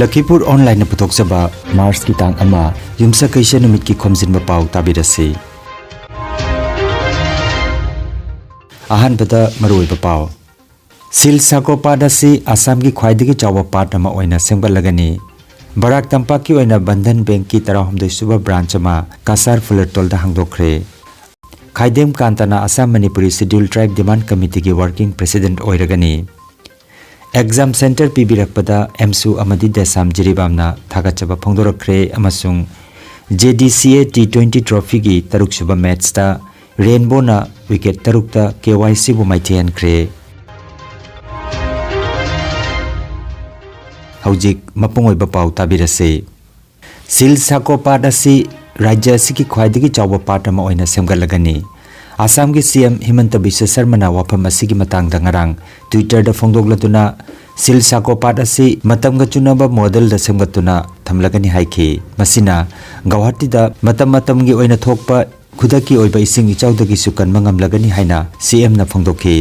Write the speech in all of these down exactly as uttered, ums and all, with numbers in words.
ꯂꯈꯤꯄꯨꯔ ꯑꯣꯟꯂꯥꯏꯟꯅ ꯄꯨꯊꯣꯛꯆꯕ ꯃꯥꯔꯆꯀꯤ ꯇꯥꯡ ꯑꯃ, ꯌꯨꯝꯁꯀꯩꯁ ꯅꯨꯃꯤꯠꯀꯤ ꯈꯣꯝꯖꯤꯟꯕ ꯄꯥꯎ ꯇꯥꯕꯤꯔꯁꯤ꯫ ꯑꯍꯥꯟꯕꯗ ꯃꯔꯨꯑꯣꯏꯕ ꯄꯥꯎ꯫ ꯁꯤꯜ ꯁꯥꯀꯣ ꯄꯥꯠ ꯑꯁꯤ ꯑꯁꯥꯝꯒꯤ ꯈ꯭ꯋꯥꯏꯗꯒꯤ ꯆꯥꯎꯕ ꯄꯥꯠ ꯑꯃ ꯑꯣꯏꯅ ꯁꯦꯝꯒꯠꯂꯒꯅꯤ꯫ ꯕꯔꯥꯛ ꯇꯝꯄꯥꯛꯀꯤ ꯑꯣꯏꯅ ꯕꯟꯙꯟ ꯕꯦꯡꯛꯀꯤ ꯇꯔꯥꯍꯨꯝꯗꯣꯏ ꯁꯨꯕ ꯕ꯭ꯔꯥꯟꯆ ꯑꯃ ꯀꯁꯥꯔ ꯐꯨꯂꯔꯇꯣꯜꯗ ꯍꯥꯡꯗꯣꯛꯈ꯭ꯔꯦ꯫ ꯈꯥꯏꯗꯦꯝ ꯀꯥꯟꯇꯅ ꯑꯁꯥꯝ ꯃꯅꯤꯄꯨꯔꯤ ꯁꯦꯗ꯭ꯌꯨꯜ ꯇ꯭ꯔꯥꯏꯕ ꯗꯤꯃꯥꯟꯗ ꯀꯃꯤꯇꯤꯒꯤ ꯋꯥꯔꯀꯤꯡ ꯄ꯭ꯔꯦꯁꯤꯗꯦꯟꯠ ꯑꯣꯏꯔꯒꯅꯤ꯫ ꯑꯦꯛꯖꯥꯝ ꯁꯦꯟꯇꯔ ꯄꯤꯕꯤꯔꯛꯄꯗ ꯑꯦꯝꯁꯨ ꯑꯃꯗꯤ ꯗꯦꯁꯥꯝ ꯖꯤꯔꯤꯕꯥꯝꯅ ꯊꯥꯒꯠꯆꯕ ꯐꯣꯡꯗꯣꯔꯛꯈ꯭ꯔꯦ ꯑꯃꯁꯨꯡ JDCA T twenty ꯇ꯭ꯔꯣꯐꯤꯒꯤ ꯇꯔꯨꯛꯁꯨꯕ ꯃꯦꯠꯆꯇ ꯔꯦꯟꯕꯣꯅ ꯋꯤꯀꯦꯠ ꯇꯔꯨꯛꯇ KYCꯕꯨ ꯃꯥꯏꯊꯤꯍꯟꯈ꯭ꯔꯦ꯫ ꯍꯧꯖꯤꯛ ꯃꯄꯨꯡ ꯑꯣꯏꯕ ꯄꯥꯎ ꯇꯥꯕꯤꯔꯁꯤ꯫ ꯁꯤꯜ ꯁꯥꯀꯣ ꯄꯥꯠ ꯑꯁꯤ ꯔꯥꯖ꯭ꯌ ꯑꯁꯤꯒꯤ ꯈ꯭ꯋꯥꯏꯗꯒꯤ ꯆꯥꯎꯕ ꯄꯥꯠ ꯑꯃ ꯑꯣꯏꯅ ꯁꯦꯝꯒꯠꯂꯒꯅꯤ꯫ ꯑꯁꯥꯝꯒꯤ CM ꯍꯤꯃꯟꯇ ꯕꯤꯁ꯭ꯋ ꯁꯔꯃꯅ ꯋꯥꯐꯝ ꯑꯁꯤꯒꯤ ꯃꯇꯥꯡꯗ ꯉꯔꯥꯡ Twitterꯗ ꯐꯣꯡꯗꯣꯛꯂꯗꯨꯅ, ꯁꯤꯜ ꯁꯥꯀꯣ ꯄꯥꯠ ꯑꯁꯤ ꯃꯇꯝꯒ ꯆꯨꯅꯕ ꯃꯣꯗꯦꯜꯗ ꯁꯦꯝꯒꯠꯇꯨꯅ ꯊꯝꯂꯒꯅꯤ ꯍꯥꯏꯈꯤ꯫ ꯃꯁꯤꯅ ꯒꯧꯍꯥꯇꯤꯗ ꯃꯇꯝ ꯃꯇꯝꯒꯤ ꯑꯣꯏꯅ ꯊꯣꯛꯄ ꯈꯨꯗꯛꯀꯤ ꯑꯣꯏꯕ ꯏꯁꯤꯡ ꯏꯆꯥꯎꯗꯒꯤꯁꯨ ꯀꯟꯕ ꯉꯝꯂꯒꯅꯤ ꯍꯥꯏꯅ CMꯅ ꯐꯣꯡꯗꯣꯛꯈꯤ꯫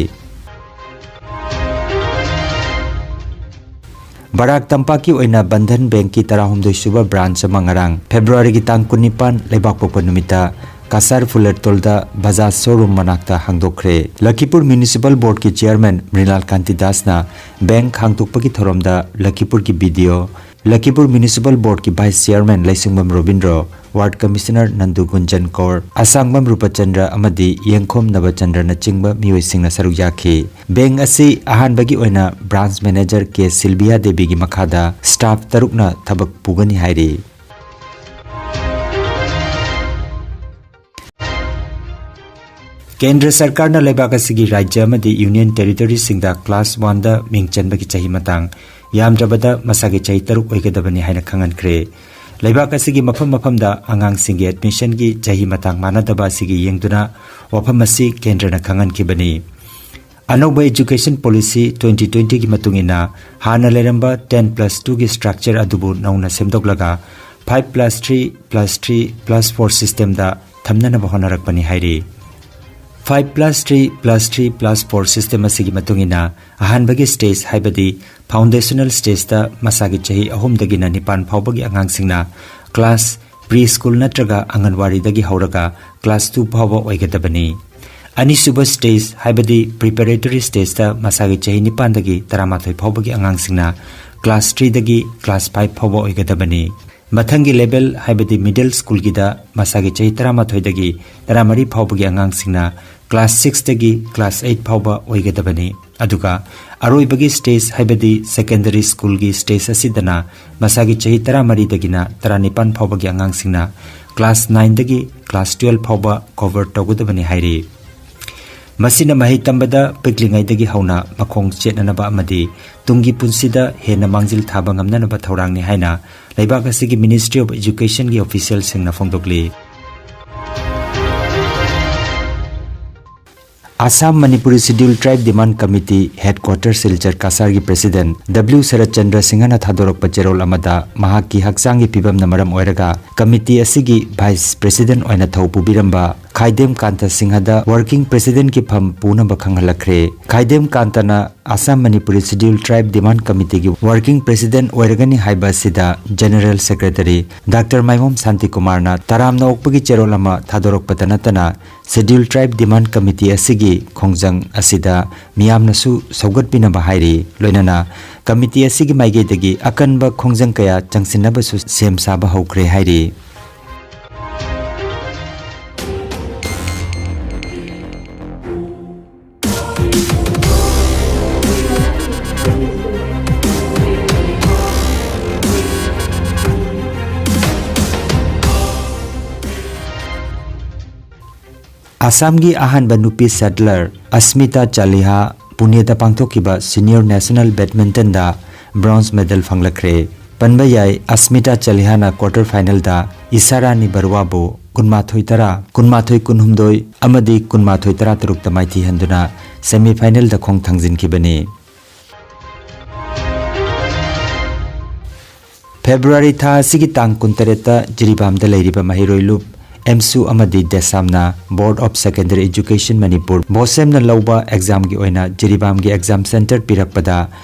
ꯕꯔꯥꯛ ꯇꯝꯄꯥꯛꯀꯤ ꯑꯣꯏꯅ ꯕꯟꯙꯟ ꯕꯦꯡꯛꯀꯤ ꯇꯔꯥꯍꯨꯝꯗꯣꯏ ꯁꯨꯕ ꯕ꯭ꯔꯥꯟꯆ ꯑꯃ ꯉꯔꯥꯡ ꯐꯦꯕ꯭ꯔꯨꯋꯥꯔꯤꯒꯤ ꯇꯥꯡ ꯀꯨꯟꯅꯤꯄꯥꯟ ꯂꯩꯕꯥꯛꯄꯣꯛꯄ ꯅꯨꯃꯤꯠꯇ ꯀꯁꯥꯔ ꯐꯨꯂꯔꯇꯣꯜꯗ ꯕꯖꯥꯖ ꯁꯣꯔꯨꯝ ꯃꯅꯥꯛꯇ ꯍꯥꯡꯗꯣꯛꯈ꯭ꯔꯦ꯫ ꯂꯈꯤꯄꯨꯔ ꯃ꯭ꯌꯨꯅꯤꯁꯤꯄꯥꯜ ꯕꯣꯔꯗꯀꯤ ꯆꯤꯌꯔꯃꯦꯟ ꯃ꯭ꯔꯤꯅꯥꯜ ꯀꯥꯟꯇꯤ ꯗꯥꯁꯅ ꯕꯦꯡꯛ ꯍꯥꯡꯗꯣꯛꯄꯒꯤ ꯊꯧꯔꯝꯗ ꯂꯈꯤꯄꯨꯔꯒꯤ BDO, ꯂꯈꯤꯄꯨꯔ municipal ꯕꯣꯔꯗꯀꯤ vice chairman ꯂꯩꯁꯤꯡꯕꯝ Robindro, ꯋꯥꯔꯗ ꯀꯃꯤꯁꯅꯔ ꯅꯟꯗꯨ ꯒꯨꯟꯖꯟ ꯀꯧꯔ, ꯑꯁꯥꯡꯕꯝ ꯔꯨꯄꯆꯟꯗ꯭ꯔ ꯑꯃꯗꯤ ꯌꯦꯡꯈꯣꯝ ꯅꯕꯆꯟꯗ꯭ꯔꯅꯆꯤꯡꯕ ꯃꯤꯑꯣꯏꯁꯤꯡꯅ ꯁꯔꯨꯛ ꯌꯥꯈꯤ꯫ ꯕꯦꯡꯛ ꯑꯁꯤ ꯑꯍꯥꯟꯕꯒꯤ ꯑꯣꯏꯅ ꯕ꯭ꯔꯥꯟꯆ ꯃꯦꯅꯦꯖꯔ ꯀꯦ ꯁꯤꯜꯕꯤꯌꯥ ꯗꯦꯕꯤꯒꯤ ꯃꯈꯥꯗ ꯁ꯭ꯇꯥꯐ ꯇꯔꯨꯛꯅ ꯊꯕꯛ ꯄꯨꯒꯅꯤ ꯍꯥꯏꯔꯤ꯫ ꯀꯦꯟꯗ꯭ꯔ ꯁꯔꯀꯥꯔꯅ ꯂꯩꯕꯥꯛ ꯑꯁꯤꯒꯤ ꯔꯥꯖ꯭ꯌ ꯑꯃꯗꯤ ꯌꯨꯅꯤꯌꯟ ꯇꯦꯔꯤꯇꯣꯔꯤꯁꯤꯡꯗ ꯀ꯭ꯂꯥꯁ ꯋꯥꯟꯗ ꯃꯤꯡ ꯆꯟꯕꯒꯤ ꯆꯍꯤ ꯃꯇꯥꯡ ꯌꯥꯝꯗ꯭ꯔꯕꯗ ꯃꯁꯥꯒꯤ ꯆꯍꯤ ꯇꯔꯨꯛ ꯑꯣꯏꯒꯗꯕꯅꯤ ꯍꯥꯏꯅ ꯈꯪꯍꯟꯈ꯭ꯔꯦ꯫ ꯂꯩꯕꯥꯛ ꯑꯁꯤꯒꯤ ꯃꯐꯝ ꯃꯐꯝꯗ ꯑꯉꯥꯡꯁꯤꯡꯒꯤ ꯑꯦꯗꯃꯤꯁꯟꯒꯤ ꯆꯍꯤ ꯃꯇꯥꯡ ꯃꯥꯟꯅꯗꯕ ꯑꯁꯤꯒꯤ ꯌꯦꯡꯗꯨꯅ ꯋꯥꯐꯝ ꯑꯁꯤ ꯀꯦꯟꯗ꯭ꯔꯅ ꯈꯪꯍꯟꯈꯤꯕꯅꯤ꯫ ꯑꯅꯧꯕ Education Policy twenty twentyꯒꯤ ꯃꯇꯨꯡ ꯏꯟꯅ ꯍꯥꯟꯅ ꯂꯩꯔꯝꯕ ten plus twoꯒꯤ ꯁ꯭ꯇ꯭ꯔꯛꯆꯔ ꯑꯗꯨꯕꯨ ꯅꯧꯅ ꯁꯦꯝꯗꯣꯛꯂꯒ five plus three plus three plus four systemꯗ ꯊꯝꯅꯅꯕ ꯍꯣꯠꯅꯔꯛꯄꯅꯤ ꯍꯥꯏꯔꯤ꯫ Five plus three plus three plus four system ꯑꯁꯤꯒꯤ ꯃꯇꯨꯡ ꯏꯟꯅ ꯑꯍꯥꯟꯕꯒꯤ stage ꯍꯥꯏꯕꯗꯤ foundational stageꯇ ꯃꯁꯥꯒꯤ ꯆꯍꯤ ꯑꯍꯨꯝꯗꯒꯤꯅ ꯅꯤꯄꯥꯟ ꯐꯥꯎꯕꯒꯤ ꯑꯉꯥꯡꯁꯤꯡꯅ class pre school ꯅꯠꯇ꯭ꯔꯒ ꯑꯪꯒꯟꯋꯥꯔꯤꯗꯒꯤ ꯍꯧꯔꯒ class two ꯐꯥꯎꯕ ꯑꯣꯏꯒꯗꯕꯅꯤ꯫ ꯑꯅꯤꯁꯨꯕ stage ꯍꯥꯏꯕꯗꯤ preparatory stageꯇ ꯃꯁꯥꯒꯤ ꯆꯍꯤ ꯅꯤꯄꯥꯟꯗꯒꯤ ꯇꯔꯥꯃꯥꯊꯣꯏ ꯐꯥꯎꯕꯒꯤ ꯑꯉꯥꯡꯁꯤꯡꯅ class threeꯗꯒꯤ class five ꯐꯥꯎꯕ ꯑꯣꯏꯒꯗꯕꯅꯤ꯫ ꯃꯊꯪꯒꯤ level ꯍꯥꯏꯕꯗꯤ middle schoolꯒꯤꯗ ꯃꯁꯥꯒꯤ ꯆꯍꯤ ꯇꯔꯥꯃꯥꯊꯣꯏꯗꯒꯤ ꯇꯔꯥꯃꯔꯤ ꯐꯥꯎꯕꯒꯤ ꯑꯉꯥꯡꯁꯤꯡꯅ class sixꯇꯒꯤ class eight ꯐꯥꯎꯕ ꯑꯣꯏꯒꯗꯕꯅꯤ꯫ ꯑꯗꯨꯒ ꯑꯔꯣꯏꯕꯒꯤ stage ꯍꯥꯏꯕꯗꯤ secondary schoolꯒꯤ stage ꯑꯁꯤꯗꯅ ꯃꯁꯥꯒꯤ ꯆꯍꯤ ꯇꯔꯥꯃꯔꯤꯗꯒꯤꯅ ꯇꯔꯥꯅꯤꯄꯥꯟ ꯐꯥꯎꯕꯒꯤ ꯑꯉꯥꯡꯁꯤꯡꯅ class nineꯗꯒꯤ class twelve ꯐꯥꯎꯕ cover ꯇꯧꯒꯗꯕꯅꯤ ꯍꯥꯏꯔꯤ꯫ ꯃꯁꯤꯅ ꯃꯍꯩ ꯇꯝꯕꯗ ꯄꯤꯛꯂꯤꯉꯩꯗꯒꯤ ꯍꯧꯅ ꯃꯈꯣꯡ ꯆꯦꯠꯅꯅꯕ ꯑꯃꯗꯤ ꯇꯨꯡꯒꯤ ꯄꯨꯟꯁꯤꯗ ꯍꯦꯟꯅ ꯃꯥꯡꯖꯤꯜ ꯊꯥꯕ ꯉꯝꯅꯅꯕ ꯊꯧꯔꯥꯡꯅꯤ ꯍꯥꯏꯅ ꯂꯩꯕꯥꯛ ꯑꯁꯤꯒꯤ Ministry of Educationꯒꯤ officialꯁꯤꯡꯅ ꯐꯣꯡꯗꯣꯛꯂꯤ꯫ Assam Manipuri Scheduled Tribe Demand Committee headquarter Silchar ꯀꯁꯥꯔꯒꯤ president W ꯁꯔꯠ ꯆꯟꯗ꯭ꯔ ꯁꯤꯡꯍꯅ ꯊꯥꯗꯣꯔꯛꯄ ꯆꯦꯔꯣꯜ ꯑꯃꯗ ꯃꯍꯥꯛꯀꯤ ꯍꯛꯆꯥꯡꯒꯤ ꯐꯤꯕꯝꯅ ꯃꯔꯝ ꯑꯣꯏꯔꯒ committee ꯑꯁꯤꯒꯤ vice president ꯑꯣꯏꯅ ꯊꯧ ꯄꯨꯕꯤꯔꯝꯕ ꯈꯥꯏꯗꯦꯝ ꯀꯥꯟꯇ ꯁꯤꯡꯍꯗ working presidentꯀꯤ ꯐꯝ ꯄꯨꯅꯕ ꯈꯪꯍꯜꯂꯛꯈ꯭ꯔꯦ꯫ ꯈꯥꯏꯗꯦꯝ ꯀꯥꯟꯇꯅ Assam Manipuri Scheduled Tribe Demand Committeeꯒꯤ working president ꯑꯣꯏꯔꯒꯅꯤ ꯍꯥꯏꯕ ꯑꯁꯤꯗ General Secretary Doctor ꯃꯥꯏꯃꯣꯝ ꯁꯥꯟꯇꯤꯀꯨꯃꯥꯔꯅ ꯇꯔꯥꯝꯅ ꯑꯣꯛꯄꯒꯤ ꯆꯦꯔꯣꯜ ꯑꯃ ꯊꯥꯗꯣꯔꯛꯄꯇ ꯅꯠꯇꯅ Scheduled Tribe Demand Committee ꯑꯁꯤꯒꯤ ꯈꯣꯡꯖꯪ ꯑꯁꯤꯗ ꯃꯤꯌꯥꯝꯅꯁꯨ ꯁꯧꯒꯠꯄꯤꯅꯕ ꯍꯥꯏꯔꯤ꯫ ꯂꯣꯏꯅꯅ committee ꯑꯁꯤꯒꯤ ꯃꯥꯏꯀꯩꯗꯒꯤ ꯑꯀꯟꯕ ꯈꯣꯡꯖꯪ ꯀꯌꯥ ꯆꯪꯁꯤꯟꯅꯕꯁꯨ ꯁꯦꯝ ꯁꯥꯕ ꯍꯧꯈ꯭ꯔꯦ ꯍꯥꯏꯔꯤ꯫ ꯑꯁꯥꯝꯒꯤ ꯑꯍꯥꯟꯕ ꯅꯨꯄꯤ settler ꯑꯁꯃꯤꯇꯥ ꯆꯥꯂꯤꯍꯥ ꯄꯨꯅꯦꯗ ꯄꯥꯡꯊꯣꯛꯈꯤꯕ Senior National Badmintonꯗ bronze medal ꯐꯪꯂꯛꯈ꯭ꯔꯦ꯫ ꯄꯟꯕ ꯌꯥꯏ, ꯑꯁꯃꯤꯇꯥ ꯆꯥꯂꯤꯍꯥꯅ quarter finalꯗ ꯏꯁꯥꯔꯥꯅꯤ ꯕꯔꯨꯋꯥꯕꯨ ꯀꯨꯟꯃꯥꯊꯣꯏ ꯇꯔꯥ, ꯀꯨꯟꯃꯥꯊꯣꯏ ꯀꯨꯟꯍꯨꯝꯗꯣꯏ ꯑꯃꯗꯤ ꯀꯨꯟꯃꯥꯊꯣꯏ ꯇꯔꯥꯇꯔꯨꯛꯇ ꯃꯥꯏꯊꯤ ꯍꯟꯗꯨꯅ semi finalꯗ ꯈꯣꯡ ꯊꯥꯡꯖꯤꯟꯈꯤꯕꯅꯤ꯫ February ꯊꯥ ꯑꯁꯤꯒꯤ ꯇꯥꯡ ꯀꯨꯟꯇꯔꯦꯠꯇ ꯖꯤꯔꯤꯕꯥꯝꯗ ꯂꯩꯔꯤꯕ ꯃꯍꯩꯔꯣꯏ ꯂꯨꯞ ꯑꯦꯝꯁꯨ ꯑꯃꯗꯤ ꯗꯦꯁꯥꯝꯅ Board of Secondary Education Manipur, ꯕꯣꯁꯦꯝꯅ ꯂꯧꯕ ꯑꯦꯛꯖꯥꯝꯒꯤ ꯑꯣꯏꯅ ꯖꯤꯔꯤꯕꯥꯝꯒꯤ ꯑꯦꯛꯖꯥꯝ ꯁꯦꯟꯇꯔ ꯄꯤꯔꯛꯄꯗ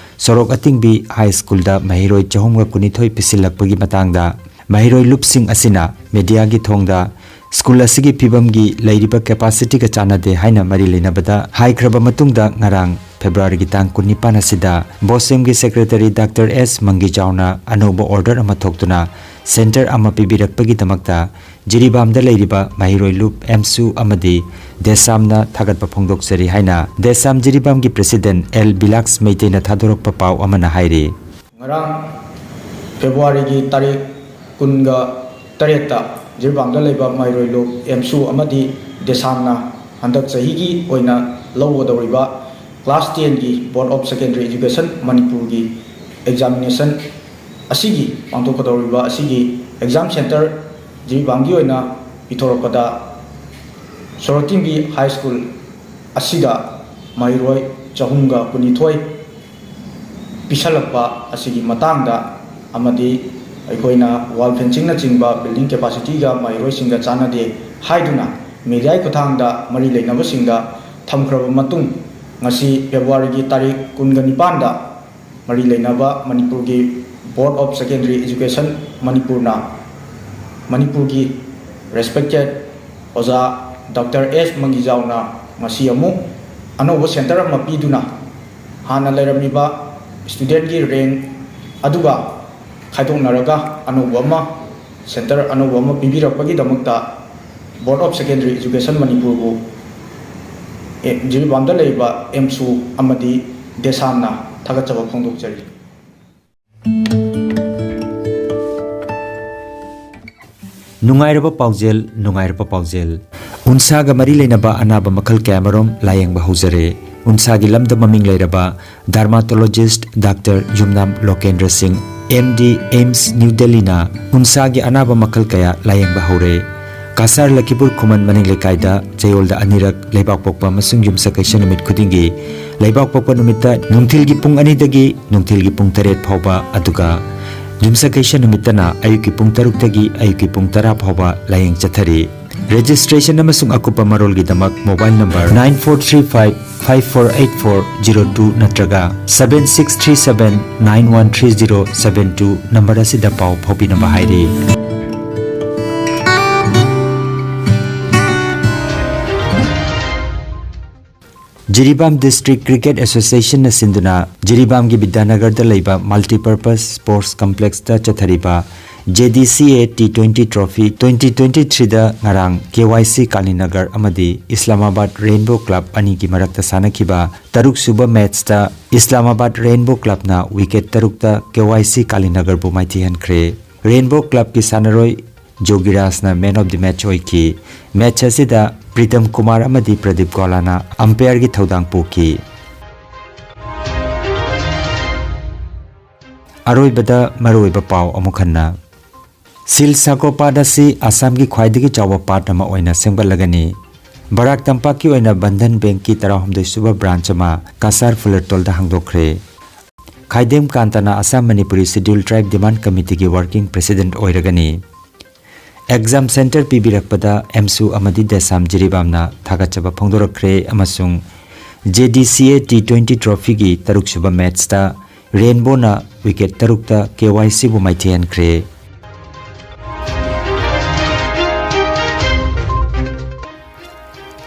ꯁꯣꯔꯣꯛ ꯑꯇꯤꯡꯕꯤ ꯍꯥꯏ ꯁ꯭ꯀꯨꯜꯗ ꯃꯍꯩꯔꯣꯏ ꯆꯍꯨꯝꯒ ꯀꯨꯟꯅꯤꯊꯣꯏ ꯄꯤꯁꯤꯜꯂꯛꯄꯒꯤ ꯃꯇꯥꯡꯗ ꯃꯍꯩꯔꯣꯏ ꯂꯨꯞꯁꯤꯡ ꯑꯁꯤꯅ ꯃꯦꯗꯤꯌꯥꯒꯤ ꯊꯣꯡꯗ ꯁ꯭ꯀꯨꯜ ꯑꯁꯤꯒꯤ ꯐꯤꯕꯝꯒꯤ ꯂꯩꯔꯤꯕ ꯀꯦꯄꯥꯁꯤꯇꯤꯒ ꯆꯥꯟꯅꯗꯦ ꯍꯥꯏꯅ ꯃꯔꯤ ꯂꯩꯅꯕꯗ ꯍꯥꯏꯈ꯭ꯔꯕ ꯃꯇꯨꯡꯗ ꯉꯔꯥꯡ ꯐꯦꯕ꯭ꯔꯨꯋꯥꯔꯤꯒꯤ ꯇꯥꯡ ꯀꯨꯟꯅꯤꯄꯥꯟ ꯑꯁꯤꯗ ꯕꯣꯁꯦꯝꯒꯤ ꯁꯦꯀ꯭ꯔꯦꯇꯔꯤ ꯗꯥꯛꯇꯔ ꯑꯦꯁ ꯃꯪꯒꯤꯖꯥꯎꯅ ꯑꯅꯧꯕ ꯑꯣꯔꯗꯔ ꯑꯃ ꯊꯣꯛꯇꯨꯅ ꯁꯦꯟꯇꯔ ꯑꯃ ꯄꯤꯕꯤꯔꯛꯄꯒꯤꯗꯃꯛꯇ ꯖꯤꯔꯤꯕꯥꯝꯗ ꯂꯩꯔꯤꯕ ꯃꯍꯩꯔꯣꯏ ꯂꯨꯞ ꯑꯦꯝꯁꯨ ꯑꯃꯗꯤ ꯗꯦꯁꯥꯝꯅ ꯊꯥꯒꯠꯄ ꯐꯣꯡꯗꯣꯛꯆꯔꯤ ꯍꯥꯏꯅ ꯗꯦꯁꯥꯝ ꯖꯤꯔꯤꯕꯥꯝꯒꯤ ꯄ꯭ꯔꯦꯁꯤꯗꯦꯟꯠ ꯑꯦꯜ ꯕꯤꯂꯥꯛꯁ ꯃꯩꯇꯩꯅ ꯊꯥꯗꯣꯔꯛꯄ ꯄꯥꯎ ꯑꯃꯅ ꯍꯥꯏꯔꯤ꯫ ꯉꯔꯥꯡ ꯐꯦꯕ꯭ꯔꯨꯋꯥꯔꯤꯒꯤ ꯇꯥꯔꯤꯛ ꯀꯨꯟꯒ ꯇꯔꯦꯠꯇ ꯖꯤꯔꯤꯕꯥꯝꯗ ꯂꯩꯕ ꯃꯍꯩꯔꯣꯏ ꯂꯨꯞ ꯑꯦꯝꯁꯨ ꯑꯃꯗꯤ ꯗꯦꯁꯥꯝꯅ ꯍꯟꯗꯛ ꯆꯍꯤꯒꯤ ꯑꯣꯏꯅ ꯂꯧꯒꯗꯧꯔꯤꯕ class ten ꯒꯤ Board of Secondary Education ꯃꯅꯤꯄꯨꯔꯒꯤ examination ꯑꯁꯤꯒꯤ ꯄꯥꯡꯊꯣꯛꯀꯗꯧꯔꯤꯕ ꯑꯁꯤꯒꯤ exam centre ꯖꯤꯔꯤꯕꯥꯝꯒꯤ ꯑꯣꯏꯅ ꯄꯤꯊꯣꯔꯛꯄꯗ ꯁꯣꯔꯣꯛꯇꯤꯡꯕꯤ ꯍꯥꯏ ꯁ꯭ꯀꯨꯜ ꯑꯁꯤꯗ ꯃꯍꯩꯔꯣꯏ ꯆꯍꯨꯝꯒ ꯀꯨꯟꯅꯤꯊꯣꯏ ꯄꯤꯁꯜꯂꯛꯄ ꯑꯁꯤꯒꯤ ꯃꯇꯥꯡꯗ ꯑꯃꯗꯤ ꯑꯩꯈꯣꯏꯅ wall fencingꯅꯆꯤꯡꯕ building capacityꯒ ꯃꯍꯩꯔꯣꯏꯁꯤꯡꯒ ꯆꯥꯟꯅꯗꯦ ꯍꯥꯏꯗꯨꯅ ꯃꯦꯗꯤꯌꯥꯒꯤ ꯈꯨꯠꯊꯥꯡꯗ ꯃꯔꯤ ꯂꯩꯅꯕꯁꯤꯡꯗ ꯊꯝꯈ꯭ꯔꯕ ꯃꯇꯨꯡ, ꯉꯁꯤ ꯐꯦꯕ꯭ꯔꯨꯋꯥꯔꯤꯒꯤ ꯇꯥꯔꯤꯛ ꯀꯨꯟꯒ ꯅꯤꯄꯥꯟꯗ ꯃꯔꯤ ꯂꯩꯅꯕ ꯃꯅꯤꯄꯨꯔꯒꯤ Board of Secondary Education ꯃꯅꯤꯄꯨꯔꯅ ꯃꯅꯤꯄꯨꯔꯒꯤ respected ꯑꯣꯖꯥ ꯗꯥꯛꯇꯔ ꯑꯦꯁ ꯃꯪꯒꯤꯖꯥꯎꯅ ꯉꯁꯤ ꯑꯃꯨꯛ ꯑꯅꯧꯕ centre ꯑꯃ ꯄꯤꯗꯨꯅ ꯍꯥꯟꯅ ꯂꯩꯔꯝꯃꯤꯕ studentꯀꯤ rank ꯑꯗꯨꯒ ꯈꯥꯏꯗꯣꯛꯅꯔꯒ ꯑꯅꯧꯕ ꯑꯃ, centre ꯑꯅꯧꯕ ꯑꯃ ꯄꯤꯕꯤꯔꯛꯄꯒꯤꯗꯃꯛꯇ Board of Secondary Education ꯃꯅꯤꯄꯨꯔꯕꯨ, ꯑꯦ, ꯖꯤꯔꯤꯕꯥꯝꯗ ꯂꯩꯔꯤꯕ ꯑꯦꯝꯁꯨ ꯑꯃꯗꯤ ꯗꯦꯁꯥꯝꯅ ꯊꯥꯒꯠꯆꯕ ꯐꯣꯡꯗꯣꯛꯆꯔꯤ꯫ ꯅꯨꯡꯉꯥꯏꯔꯕ ꯄꯥꯎꯖꯦꯜ, ꯅꯨꯡꯉꯥꯏꯔꯕ ꯄꯥꯎꯖꯦꯜ꯫ ꯎꯟꯁꯥꯒ ꯃꯔꯤ ꯂꯩꯅꯕ ꯑꯅꯥꯕ ꯃꯈꯜ ꯀꯌꯥꯃꯔꯨꯝ ꯂꯥꯌꯦꯡꯕ ꯍꯧꯖꯔꯦ꯫ ꯎꯟꯁꯥꯒꯤ ꯂꯝꯗ ꯃꯃꯤꯡ ꯂꯩꯔꯕ dermatologist ꯗꯥꯛꯇꯔ ꯌꯨꯝꯅꯥꯝ ꯂꯣꯀꯦꯟꯗ꯭ꯔ ꯁꯤꯡ, ꯑꯦꯝ ꯗꯤ, ꯑꯦꯝꯁ ꯅ꯭ꯌꯨ ꯗꯦꯜꯂꯤꯅ ꯎꯟꯁꯥꯒꯤ ꯑꯅꯥꯕ ꯃꯈꯜ ꯀꯌꯥ ꯂꯥꯌꯦꯡꯕ ꯍꯧꯔꯦ꯫ ꯀꯁꯥꯔ ꯂꯈꯤꯄꯨꯔ ꯈꯨꯃꯟ ꯃꯅꯤꯡ ꯂꯩꯀꯥꯏꯗ ꯆꯌꯣꯜꯗ ꯑꯅꯤꯔꯛ ꯂꯩꯕꯥꯛꯄꯣꯛꯄ ꯑꯃꯁꯨꯡ ꯌꯨꯝꯁꯀꯩꯁ ꯅꯨꯃꯤꯠ ꯈꯨꯗꯤꯡꯒꯤ ꯂꯩꯕꯥꯛꯄꯣꯛꯄ ꯅꯨꯃꯤꯠꯇ ꯅꯨꯡꯊꯤꯜꯒꯤ ꯄꯨꯡ ꯑꯅꯤꯗꯒꯤ ꯅꯨꯡꯊꯤꯜꯒꯤ ꯄꯨꯡ ꯇꯔꯦꯠ ꯐꯥꯎꯕ, ꯑꯗꯨꯒ ꯌꯨꯝꯁꯀꯩꯁ ꯅꯨꯃꯤꯠꯇꯅ ꯑꯌꯨꯛꯀꯤ ꯄꯨꯡ ꯇꯔꯨꯛꯇꯒꯤ ꯑꯌꯨꯛꯀꯤ ꯄꯨꯡ ꯇꯔꯥ ꯐꯥꯎꯕ ꯂꯥꯌꯦꯡ ꯆꯠꯊꯔꯤ꯫ Registration ꯑꯃꯁꯨꯡ ꯑꯀꯨꯞꯄ ꯃꯔꯣꯜꯒꯤꯗꯃꯛ mobile number nine four three five five four eight four zero two ꯅꯠꯇ꯭ꯔꯒ seven six three seven nine one three zero seven two number ꯑꯁꯤꯗ ꯄꯥꯎ ꯐꯥꯎꯕꯤꯅꯕ ꯍꯥꯏꯔꯤ꯫ ꯖꯤꯔꯤꯕꯥꯝ District Cricket Associationꯅ ꯁꯤꯟꯗꯨꯅ ꯖꯤꯔꯤꯕꯥꯝꯒꯤ ꯕꯤꯗ꯭ꯌꯥꯅꯒꯔꯗ ꯂꯩꯕ Multipurpose Sports Complexꯇ ꯆꯠꯊꯔꯤꯕ JDCA T twenty Trophy twenty twenty-threeꯗ ꯉꯔꯥꯡ KYC ꯀꯥꯂꯤꯅꯒꯔ ꯑꯃꯗꯤ ꯏꯁꯂꯥꯃꯥꯕꯥꯗ Rainbow Club ꯑꯅꯤꯒꯤ ꯃꯔꯛꯇ ꯁꯥꯟꯅꯈꯤꯕ ꯇꯔꯨꯛꯁꯨꯕ matchꯇ ꯏꯁꯂꯥꯃꯥꯕꯥꯗ Rainbow Clubꯅ wicket ꯇꯔꯨꯛꯇ KYC ꯀꯥꯂꯤꯅꯒꯔꯕꯨ ꯃꯥꯏꯊꯤꯍꯟꯈ꯭ꯔꯦ꯫ Rainbow Clubꯀꯤ ꯁꯥꯟꯅꯔꯣꯏ ꯖꯣꯒꯤꯔꯥꯖꯅ man of the match ꯑꯣꯏꯈꯤ꯫ Match ꯑꯁꯤꯗ ꯄ꯭ꯔꯤꯇꯝ ꯀꯨꯃꯥꯔ ꯑꯃꯗꯤ ꯄ꯭ꯔꯗꯤꯞ ꯒꯣꯂꯥꯅ umpireꯒꯤ ꯊꯧꯗꯥꯡ ꯄꯨꯈꯤ꯫ ꯑꯔꯣꯏꯕꯗ ꯃꯔꯨꯑꯣꯏꯕ ꯄꯥꯎ ꯑꯃꯨꯛ ꯍꯟꯅ꯫ ꯁꯤꯜ ꯁꯥꯀꯣ ꯄꯥꯠ ꯑꯁꯤ ꯑꯁꯥꯝꯒꯤ ꯈ꯭ꯋꯥꯏꯗꯒꯤ ꯆꯥꯎꯕ ꯄꯥꯠ ꯑꯃ ꯑꯣꯏꯅ ꯁꯦꯝꯒꯠꯂꯒꯅꯤ꯫ ꯕꯔꯥꯛ ꯇꯝꯄꯥꯛꯀꯤ ꯑꯣꯏꯅ ꯕꯟꯙꯟ ꯕꯦꯡꯛꯀꯤ ꯇꯔꯥꯍꯨꯝꯗꯣꯏ ꯁꯨꯕ branch ꯑꯃ ꯀꯁꯥꯔ ꯐꯨꯂꯔꯇꯣꯜꯗ ꯍꯥꯡꯗꯣꯛꯈ꯭ꯔꯦ꯫ ꯈꯥꯏꯗꯦꯝ ꯀꯥꯟꯇꯅ Assam Manipuri Scheduled Tribe Demand Committeeꯒꯤ working president ꯑꯣꯏꯔꯒꯅꯤ꯫ Exam centre ꯄꯤꯕꯤꯔꯛꯄꯗ ꯑꯦꯝꯁꯨ ꯑꯃꯗꯤ ꯗꯦꯁꯥꯝ ꯖꯤꯔꯤꯕꯥꯝꯅ ꯊꯥꯒꯠꯆꯕ ꯐꯣꯡꯗꯣꯔꯛꯈ꯭ꯔꯦ ꯑꯃꯁꯨꯡ JDCA T twenty Trophyꯒꯤ ꯇꯔꯨꯛꯁꯨꯕ matchꯇ Rainbowꯅ wicket ꯇꯔꯨꯛꯇ KYCꯕꯨ ꯃꯥꯏꯊꯤꯍꯟꯈ꯭ꯔꯦ꯫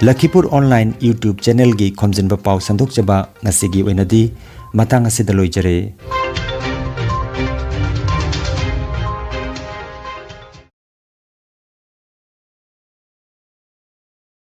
ꯂꯈꯤꯄꯨꯔ Online YouTube channelꯒꯤ ꯈꯣꯝꯖꯤꯟꯕ ꯄꯥꯎ ꯁꯟꯗꯣꯛꯆꯕ ꯉꯁꯤꯒꯤ ꯑꯣꯏꯅꯗꯤ ꯃꯇꯥꯡ ꯑꯁꯤꯗ ꯂꯣꯏꯖꯔꯦ꯫